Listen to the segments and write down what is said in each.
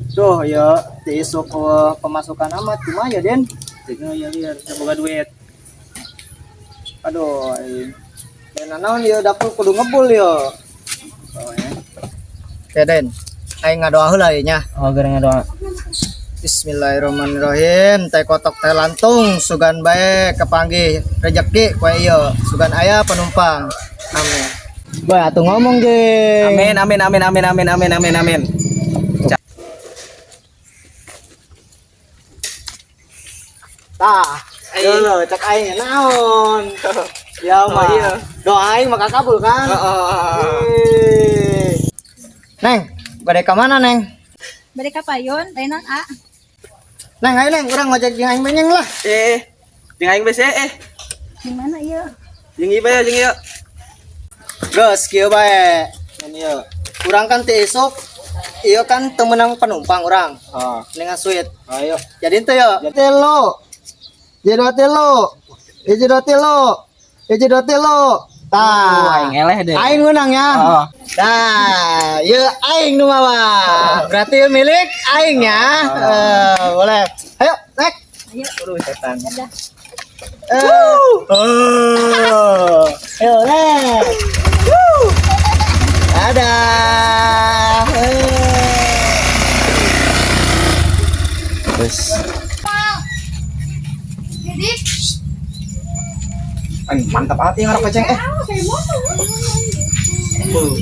Tuh ya ti isuk pemasukan amat kumaha ya Den? Tengok ya liar, boga duit. Aduh, aing. Dan naon ya dapur kudu ngebul ya. Oh ya. Oke Den, aing ngadoa heula ieu nya. Oh, gara ngadoa. Bismillahirrahmanirrahim. Teh kotok teh lantung sugan bae kepanggih rejeki kowe ieu. Sugan aya penumpang. Amin. Bae atuh ngomong ge. Amin amin amin amin amin amin amin amin. Tah, dulu cek aing naon. Ya mah iya. Doa aing maka kabul kan. Heeh. Neng, bade ka mana Neng? Balik ka payon, tayo a. Neng, ayo Neng, urang ngojek jeung aing benyeng lah. Eh, jeung aing bese eh. Di mana iya? Jeung ieu bae jeung ieu. Geus kieu bae. Neng ieu. Urang kan ti isuk ieu kan teu meunang penumpang urang. Oh, Dengan sweet. ayo. Jadi itu ya. Telo. Jadi dua telo. Hiji dua telo. Hiji dua telo. Tah. Aing eleh deh. Aing menang ya. Oh. Nah, ya aing nu mawa. Berarti milik aing ya. Boleh. Ayo, naik. Ayo, Aduh, setan. dadah. Oh. Ayo, naik. Dadah. Terus Jadi, mantap hati ngarep keceng eh. saya mau.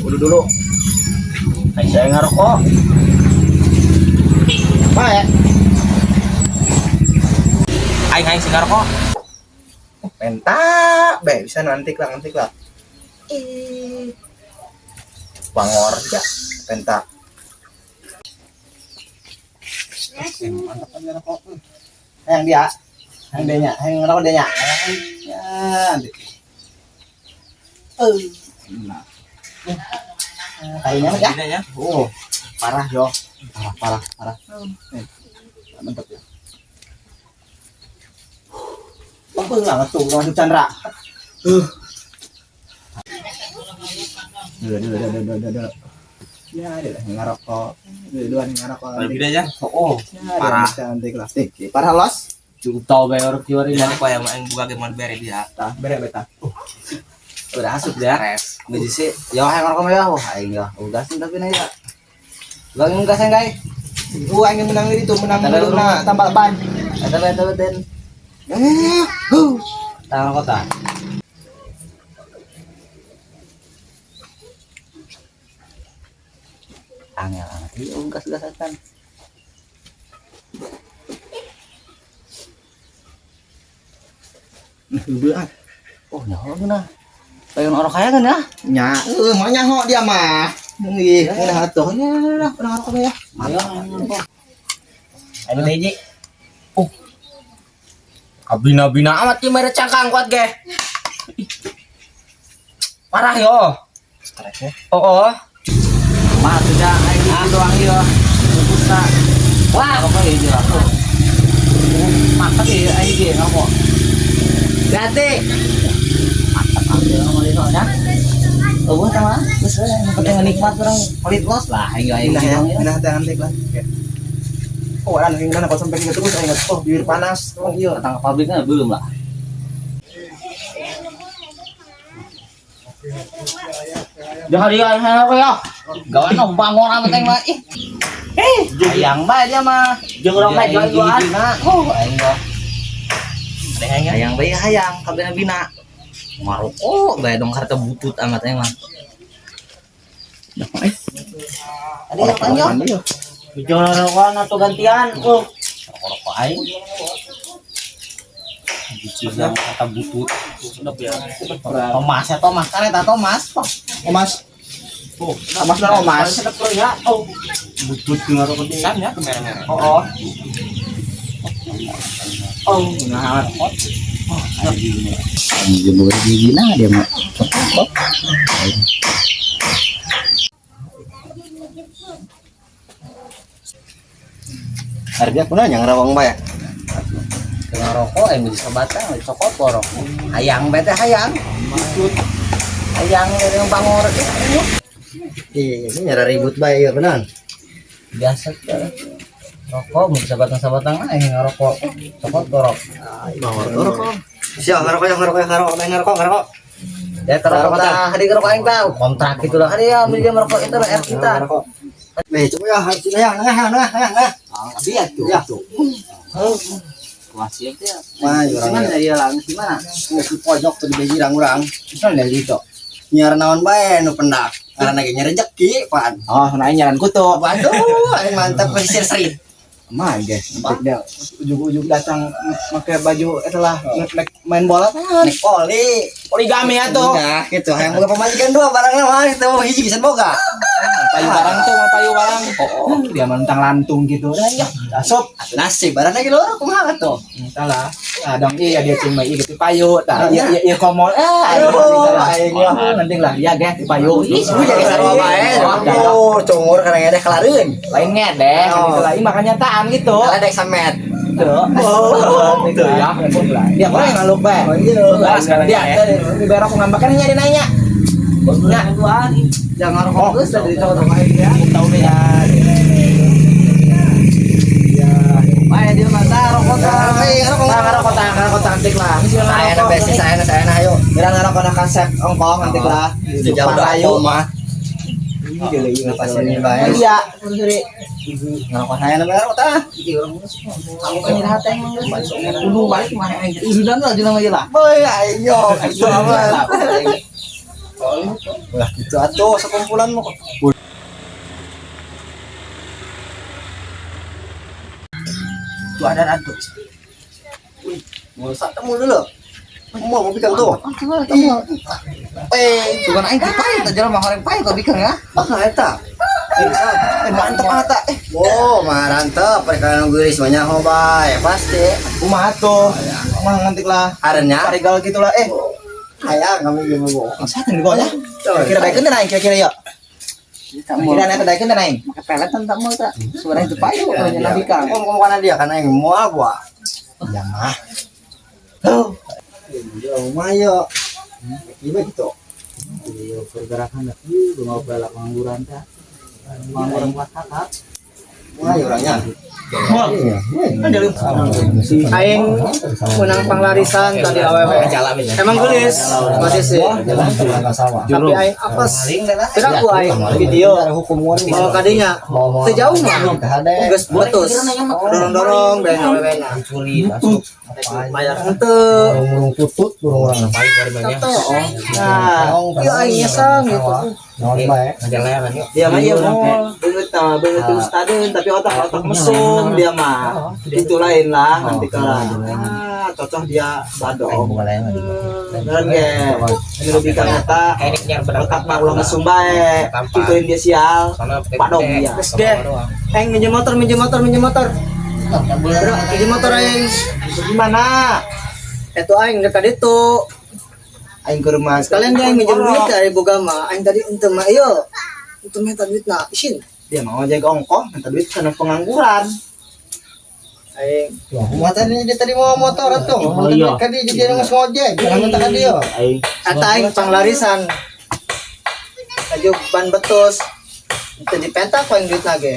Udah dulu. Aing saya ngarokok. Bae. Aing aing sing ngarokok. Penta, be bisa nanti lah nanti lah. Ih. Bangor ya, penta. Mantap kan ngarokok. Yang dia. Yang dia nya, yang ngerokok dia nya. Ya, nanti. Nah, Kayaknya ya. ya. Oh, parah yo. Parah, parah, parah. Mantap ya. Apa nggak tuh masuk Chandra. Udah, udah, udah, udah, udah, udah. Ya, dia lah ngarokok. Dua-duaan ngarokok. Lebih aja. Oh, Parah. Cantik lah. Parah los. Cukup tau bae orang kiwari mah kok yang aing buka ge bere dia. Tah, bere beta. Udah asup ya. Stres. Geus sih, ya hayang ngarokok mah ya. Wah, aing ya. Udah sih tapi na ya. Bang gasen guys. Aing menang itu, menang Tanda dulu nah, tambal ban. Eta bae eta bae den. Eh, huh. Tangan kota. Angel amat ieu gas-gasan. Udah. Oh, nyaho geunah. Payon orang kaya kan ya? Nya, mah nyaho dia mah. Ih, udah atuh. Ya, udah, udah ngarokok ya. Ayo, ayo hiji. Oh. Kabina-bina amat ieu mere cangkang kuat ge. Parah yo. Stres ya. Oh, oh. Mah sudah aing gitu doang ieu. Bungkusna. Wah, rokok ieu lah. Mantap ieu aing ge ngerokok. Ganti. Mantap ambil ngomong di soalnya. Eueuh tah mah. Geus we, yang penting nikmat urang pelit los lah aing aing Nah, ya, gitu ya. nah, jangan lah. Oh, ada yang mana kalau sampai gitu terus aing oh, bibir panas. Oh, iya. Datang ke pabriknya belum lah. Jangan dia ya. Gawan dong bangor amat aing mah. Ih. Eh, hayang bae dia mah. Jeung urang mah jual jualan. Oh, aing mah. Hayang bae hayang kabeh bina. Ngarokok bae dong kareta butut amat aing mah. Ada yang tanya? Jual rokokan atau gantian. Oh. Rokok aing. Bicing kata butut. Thomas ya Thomas kan eta Thomas. Omas. Oh, Omas lah Omas. Oh. Butut ngarokok pisan ya kemerah-merah. Oh, oh. Oh, nah. Anjing boleh dibina dia mah. Harga kuna yang rawang bae. Kena rokok yang bisa batang, cokot rokok. Hayang bae teh hayang. Butut. Hayang dari yang bangor. Ih, ini nyara ribut bae ya benar. Biasa. Rokok mau bisa batang-batang aja ngerokok. Cokot torok. Rokok. Siap, ngerokok ya, ngerokok ya, ngerokok, ngerokok, ngerokok. Ya terus ta, hari ngerokok aing tahu. Kontrak gitu lah. Hari ya ambil dia merokok itu lah R kita. Ngerokok. Nih, coba ya, sini ya, nah, nah, nah, nah. Iya tuh. Ya. Wah, siap ya. Wah, orang Gimana ya lang? Gimana? di pojok tuh di bejirang urang. Misalnya dari itu. Nyiar naon bae nu pendak. Karena ge nyari rezeki, pan. Oh, nah nyaran kutu. Waduh, aing mantap pesisir serit. Mah guys, dia ujug-ujug datang pakai baju itu lah main bola kan. Nek oli. Origami ya tuh. Nah, gitu. Hayang boga pamajikan dua barangna mah itu hiji geus boga. Payu barang tuh, payu barang. Oh, dia mentang lantung gitu. Dan ya, asup. Atuh nasib barangna ge loro kumaha tuh. Entah lah. Kadang iya dia cuma iya gitu payu. Tah, iya iya iya komol. Eh, Aduh, aing lah. Penting lah dia ge payu. Ih, jadi sarua bae. Aduh, cungur karena ngedeh kelareun. Lain ngedeh, Oh. gitu lah. Ini makanya taan gitu. Kalau dek samet. Tuh. Oh, gitu ya. Dia kurang yang ngaluk bae. Oh, iya. Dia di berok ngambakan nya dia nanya. Nah, Jangan rokok geus dari cowok ya. Tahu deh ya. Bae dia mah tah rokok tah. Ngerokok. Tah ngerokok tah ngerokok cantik lah. Saya na besi saya na saya na ayo. Kira ngerokok na kansep ongkong nanti lah. Jauh dah Payu. mah. Lepasin ini bae. Iya, sendiri. Ngerokok saya na ngerokok tah. Aku kan nyerah teh. Kudu balik mah sudah lah jelang aja lah. Boy, ayo, gitu amat. Lah gitu atuh sekumpulan mah. Tuh ada ratu. Mau temu dulu. Mau mau bikang tuh. Eh, Bukan aing teh payu teh jelema horeng payu kok bikang ya. ah eta. Eh mantep ata. Eh Oh, marantep mereka nu geulis mah nyaho bae pasti. kumaha tuh? Mah ngantik lah. Arenya Parigal gitu lah eh. hayang kami ge mau. Masa teh dibawa ya? Kira-kira daekeun teh aing kira-kira ya. Kira aya daekeun teh aing. Make peletan tak mau tak sebenarnya itu payu kalau nyala bikang. Kamu kamu kana dia kana yang mau apa? Ya mah. Ya lumayan. Gimana gitu? Iya pergerakan dah. Ieu mau balak pengangguran teh. Pengangguran buat kakak. Wah, orangnya. Aing menang panglarisan tadi awewe. Emang gelis, masih sih. Tapi aing apes. Kira aku aing video. Mau kadinya. Sejauh mah. Geus putus. Dorong-dorong bae awewe na. Bayar henteu. Burung kutut, burung orang. Nah, ieu aing nyesal gitu. Dia mah iya mau beungeut tah beungeut ustadeun tapi otak-otak mesum dia mah. Itu lain lah nanti kalau ah cocok dia badong. Beneran ge. Ini lebih ka eta otak mah ulah mesum bae. Kituin dia sial. Badong dia. Geus ge. Aing minjem motor, minjem motor, minjem motor. Bro, minjem motor aing. Gimana? Itu aing dekat itu. Aing ke rumah. Sekalian dia yang minjem duit dari boga mah. Aing tadi ente mah iyo. Ente minta duit nah, isin. Dia mau ngojek ongkoh minta duit karena pengangguran. Aing Wah, tadi dia tadi mau motor atuh. Mau duit ka dia jadi geus ngojek. Jangan minta ka dia. kata aing panglarisan. Laju ban betus. Ente dipenta ku aing duit lagi.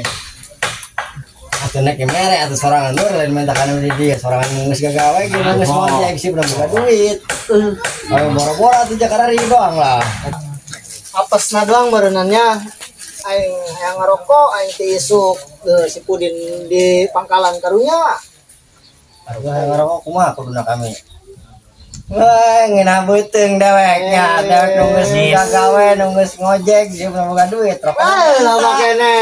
Atuh nek mere atuh sorangan nur lain minta kana di dia sorangan geus gagawe ge geus ngojek sih belum boga duit. Oh, boro-boro atuh Jakarta doang lah. Apesna doang berenannya. Aing yang ngerokok, aing ti isuk si Pudin di pangkalan karunya. Wah, ngarokok kumaha kuduna kami. Wah, ngeunah beuteung deweknya, dewek nu geus gagawe, nu geus ngojek, sih belum boga duit. Rokok Ah, lama kene.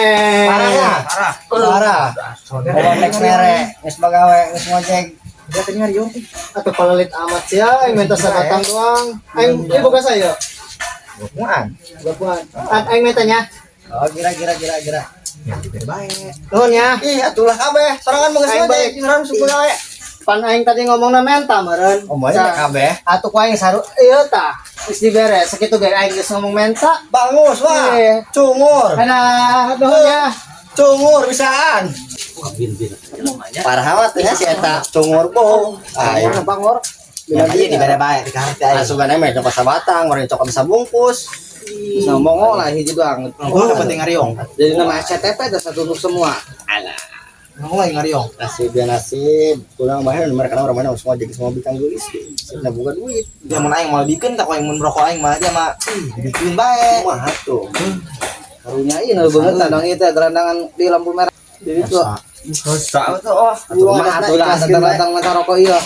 parah ya? Parah. Parah. Nek mere, geus bagawe, geus ngojek. Dia tadi ngariung. Atau palelit amat sih ya, aing minta sabatang doang. Aing ieu boga saya. Muan. Bapuan. Aing mintanya. Oh, kira kira kira kira. Nuhun ya. Ih, atulah kabeh. Sorangan mah geus Aing ngojek, baik. sorangan suku gawe. Pan aing tadi ngomongna menta meureun. Oh, moal kabeh. Atuh ku aing saru ieu tah. Geus dibere sakitu ge aing geus ngomong menta. Bangus, wah. Iya. Cungur. Kana nuhun ya. Cungur bisaan. Parah amat ya si eta cungur bohong. Ayo. Bangor. Ya iya dibere bae dikaharti aing. Asupan mah cokot sabatang, orang cokot bisa bungkus. Bisa ngomong lah hiji doang. Gua penting ngariung. Jadi nama SCTP ada satu untuk semua. Alah. Nongol aing ngariong. Nasib ya nasib. Kurang bahaya mereka orang mana semua jadi semua bikang geulis. Nah bukan duit. Dia mun aing moal bikeun tak aing mun rokok aing mah dia mah dibikeun bae. Kumaha tuh? Karunya ieu nu beungeut dong ieu teh gerandangan di lampu merah. Jadi tuh Dosa tuh oh. Kumaha tuh lah datang-datang mata rokok ieu.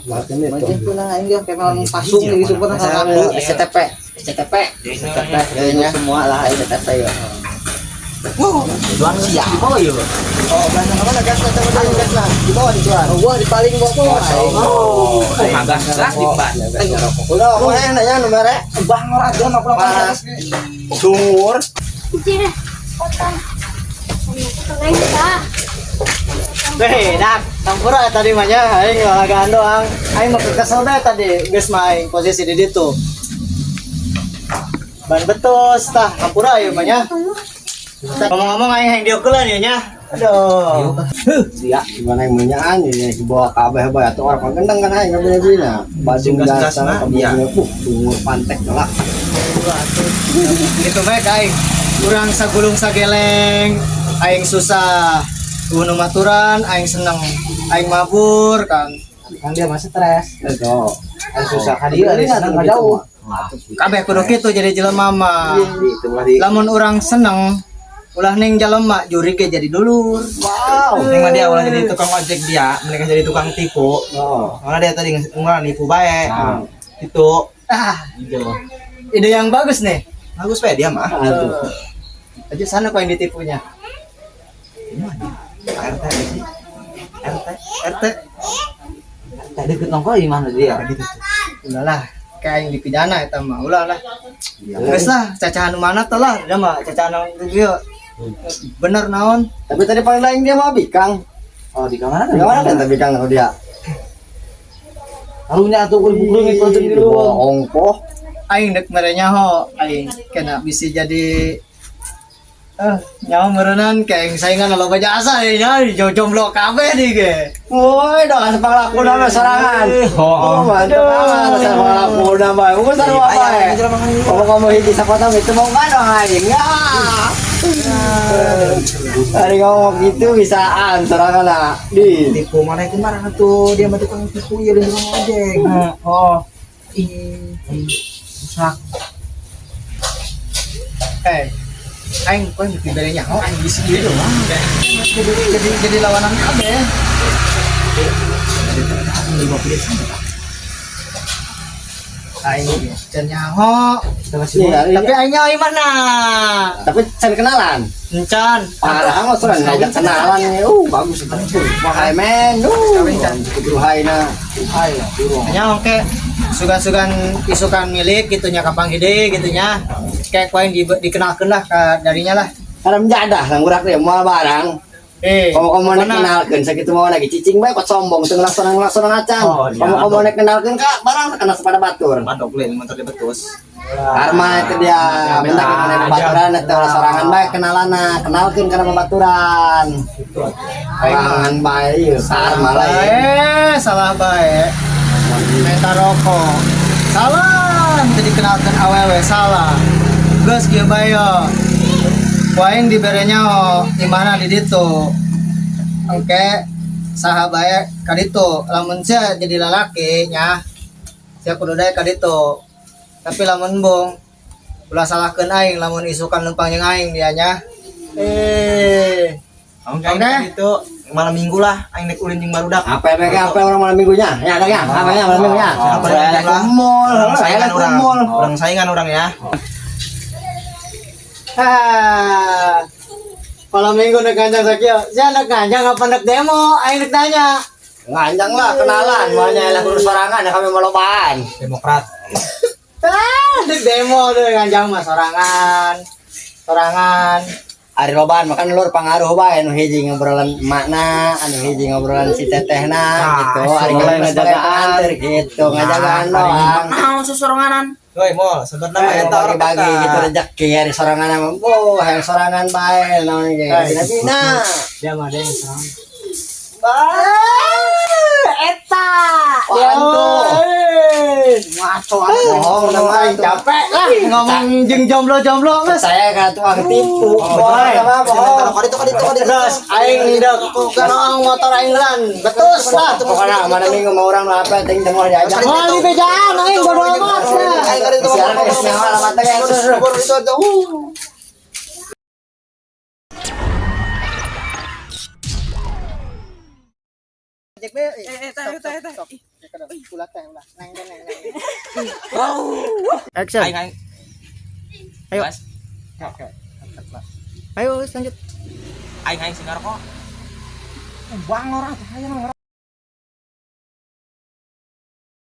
Makan itu. Macam tuh nah aing ge kayak orang pasung di super Misalnya SCTP, SCTP, SCTP, kayaknya semua lah SCTP ya. Doang siapa ieu? Oh, belanja ke mana gas lah, coba dulu gas lah. Di bawah dijual. Gua di paling bawah. Oh, gas gas di ban. Udah, pokoknya nanya nomornya. Bangor aja mah pulang Parah. Sumur. Ije, potong. Potong aja tah. Hei, dak, tampura tadi mah nya aing lalagaan doang. Aing mah kesel deh tadi geus mah aing posisi di ditu. Ban betus tah, hampura ieu mah nya. Ngomong-ngomong aing hayang diokelan ya nya. Aduh. Ya, gimana yang menyaan ini di bawah kabeh bae atuh orang gendeng kan aing kabeh-kabehna. Bajing Gas-gas dasar mah, kabeh iya. Sumur pantek lah. Gitu bae aing. Urang sagulung sageleng, aing susah. Gunung maturan, aing seneng. Aing mabur kan. Kan dia masih stres. Itu. Aing susah ka dieu ari seneng ka jauh. Kabeh kudu kitu jadi jelema mah. Itu mah di Lamun urang seneng, ulah ning jelema juri ge jadi dulur. Wow. Yang mah dia ulah jadi tukang ojek dia, mereka jadi tukang tipu. Oh. Karena dia tadi nggak nipu bae. Itu Ah, ide yang bagus nih. bagus bae dia mah. Aduh. Aja sana kok yang ditipunya. RT sih. RT RT. Teh deket nongkrong gimana dia? gitu tuh. Udahlah, kayak yang dipidana eta mah. Ulah lah. Geus lah, cacahan nu mana teh lah, dia mah cacahan nu ieu. Bener naon? Tapi tadi paling lain dia mah bikang. Oh, di kamar Di mana kan tapi bikang dia? Karunya atuh kudu bukrung ikut di luar. Ongkoh. Aing dek mere nyaho, aing kena bisa jadi nyawa meureunan kayak aing saingan loba jasa ya jomblo kabeh di ge. Woi, dong asa panglakuna mah sorangan. Oh, mantap banget asa panglakuna mah. Bukan sarua bae. Ngomong ngomong hiji sakota itu mau kan dong anjing. Ya. Hari ngomong gitu bisaan sorangan lah. Di. Tipu mana itu marah tuh dia mah tukang tipu ya dia tukang ojek. Oh, Ih, rusak. eh aing kok dibere nyaho aing bisi ieu doang. Jadi lawanan kabeh. Aing can nyaho. Iya, Tapi aing nyaho mana? Tapi can kenalan. Encan. Parah mah sorangan ngajak kenalan. Bagus itu. Wah, men. Kudu haina. Hai lah, durung. Nya oke sugan-sugan isukan milik gitu nya kapang gede gitu nya. Kayak ku aing dikenalkeun lah ka darinya lah. Haram jadah lang urak deh moal barang. Eh, Kamu kamu nek mana? kenalkeun sakitu mau lagi cicing bae kok sombong teu ngelaksonan acan. Oh, iya. Kamu kamu nek kenalkeun ka barang kena sepada batur. Madok lain motor dia betus. Karma itu dia minta ke mana babaturan atau ulah sorangan bae kenalana, kenalkeun kana babaturan. Sorangan bae ieu karma lah. Eh, salah bae. Meta rokok. Salah, teu dikenalkeun awewe salah. Geus kieu bae yo. Ku aing dibere nyaho imahna di ditu. Engke saha bae ka ditu. Lamun sia jadi lalaki nya sia kudu daek ka ditu. Tapi lamun bong ulah salahkeun aing lamun isukan lempang jeung aing dia nya. Eh, Oke, Oke. itu malam minggu lah aing nek ulin jeung barudak. Apa ya apa orang malam minggunya? Ya ada ya, apa ya malam minggunya? Apa Saya ya, ke mall, Orang saya saingan ke orang. mall. Orang saingan orang ya. Ah. Malam minggu nek kanjang sakieu. Sia nek kanjang apa nek demo? Aing nek nanya. Nganjang lah kenalan, maunya lah kurus sorangan ya kami mau lobaan. Demokrat. Ah, nek demo tuh kanjang mah sorangan. Sorangan. Ari lobaan makan lur pangaruh bae anu hiji ngobrolan emakna, anu hiji ngobrolan si tetehna gitu. Ari boleh kami sebagai ngajagaan. pengantar gitu, ngajagaan doang. Naon susoronganan? Woi, mall, sebenarnya Eh, eta orang bagi-bagi eta. gitu rezeki ari sorangan mah. Oh, hayang sorangan bae naon ge. Bina-bina. Dia mah ada yang sorangan. Ah, Eta. Apaan tuh? Ngaco Bohong nama aing capek lah ngomong jeung jomblo-jomblo geus. Saya kan tukang ketipu. Bohong. Bohong, bohong. Terus aing ndek ganoang motor aing lan. Betus lah. Pokoknya mana minggu mau orang lah apa ting tengah diajak. Moal di bejaan aing bodo amat. Siaran geus nyawa lah mata ya. Action. Aing aing. Ayo. Mas, Ayo lanjut. aing aing sing ngarokok. Bangor atuh hayang.